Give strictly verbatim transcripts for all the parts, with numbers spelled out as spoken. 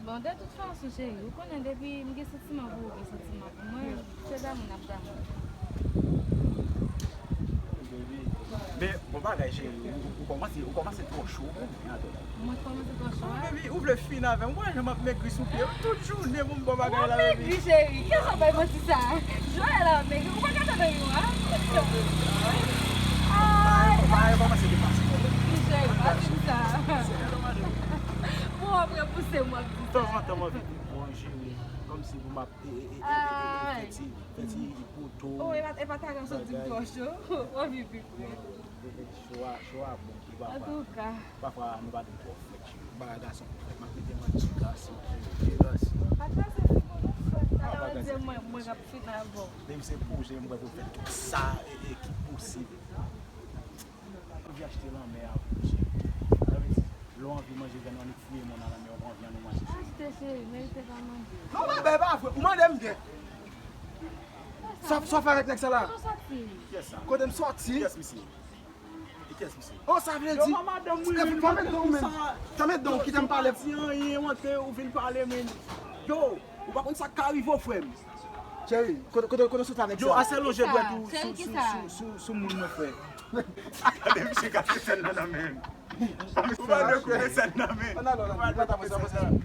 Bon, de tout fason, cheri, ou konnen depi m gen santiman pou ou, gen santiman pou mwen, se damou n ap damou. Men, bon bagay, cheri, ou, ou kòmanse, ou kòmanse twò cho pou mwen, atò. Mwen kòmanse twò cho, a? Baby, ou vle fin avè m, ou wè jan m ap megri sou pye, tout jounen pou m bon bagay la, baby. Ou megri, cheri, kiyès sa bay manti sa? Joel ap megri, ou pa ka tande yo, a? Ay, bagay kòmanse depase. Cheri, pa di m sa. Bon, apre pouse m ap di sa. Tanzantan m anvi pou manje, wi. Kòmsi pou m ap fè ti, fè ti poto. Oh, e pa ta gen sot di m twò cho. Ou anvi pi pre. Cho a, cho a bon tou pafwa. Antouka. Pafwa nou pa gen twò frèt, cheri. M pa ka gason pou frèt. M ap mete manti gason, cheri. Gason. Pa trase fi pou nou frèt. Talè w di mwen, mwen k ap fin avè w. Depi se pwojè m, mwen pou fè tout sa e, e ki posib. Anvi achte lanmè a pou cheri. Sa vle di, lè w anvi manje vyann, annik fouye men w nan lanmè, w anvi annou manje. Achte, cheri, merite pa manje. Non, men bèbè, vre, ou mande m gen. Sa, sa w fè avèk nèg sa la? Kote w soti? Kiyès sa? Kote m soti? Kiyès misye? E kiyès misye? Oh, sa vle di. Yo, madanm, wi, men fèmen don, men. Fèmen don, kite m pale. Ou pa di anyen, ou antre, ou vin pale, men. Yo, ou pa konn sa k ka rive w, frè m. Cheri, kote, kote, kote w soti avèk sa? Yo, ase lonje dwèt ou sou, sou, sou, sou, sou moun mwen, frè. Gade misye kase sèl nan nan men. Ou pa dwe kwè sèl nan men. Ou pa dwe kwè sèl nan.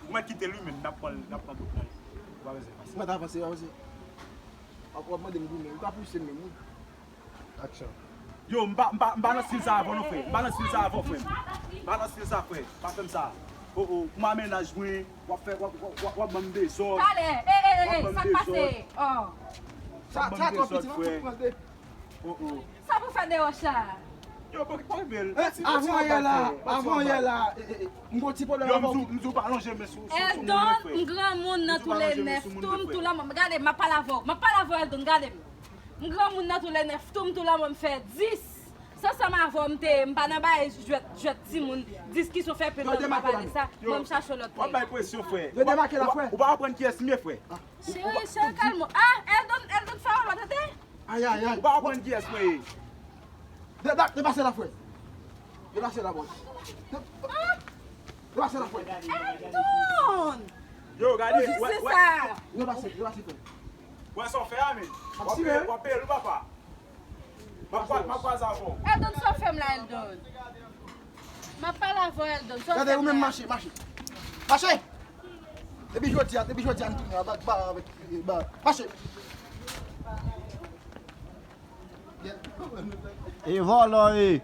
Ou mèt kite l wi, men n ap pran, n ap pran bout nan. Ou pa bezwen pase. Mèt avanse, avanse. W ap mande m goumen, ou ka pouse m menm wi. Aksyon. Yo, m pa, m pa, m pa nan stil sa avè w non, frè. M pa nan stil sa avè w, frè. M pa nan stil sa, frè. Pa fè m sa. Oh, oh, ou ma mennaj mwen, w ap fè, w ap, w ap, w ap ban m dezòd. Talè, e, e, e, sa k pase? Oh. Sa, sa twò piti, w ap pran de. Oh, oh. Sa pou fè de wòch la? Yo, pa, pa bèl. Avan yè la, avan yè la, m gon ti pwoblèm avè w. Yo, m di w pa lonje men sou, sou, sou moun mwen, frè. Eldon, m granmoun nan tou le nèf, tou m tou lanmò. Gade, m ap pale avè w, m ap pale avè w, Eldon, gade m. M granmoun nan tou le nèf, tou m tou lanmò, m fè dis. Se ansanm avè w m te ye, m pa nan bagay jwèt, jwèt timoun, diskisyon fè pil tan m pa pale sa, mwen m chache lòt nèg. W ap bay presyon, frè. Yo demake la, frè. Ou pa konprann kiyès m ye, frè. Cheri, cheri, kalme w. Ah, Eldon, Eldon fè yon lòt, tande? Ay, ay, ay. Ou pa konprann kiyès mwen ye. De, de, depase la, frè. Depase la, bòs. Depase la, frè. Eldon! Yo, gade, wè, wè. Depase, depase, frè. Wè sa w fè a, men. W ap peye, w ap peye l, papa. M ap kwa-, m ap kwaze avè w. Eldon, sa w fè m la, Eldon? M ap pale avè w, Eldon. Sa w fè m la? Gade, ou menm mache, mache. Mache! Depi jodi a, depi jodi a, n tounen a bak ba avèk ba. Mache! E vòlò e.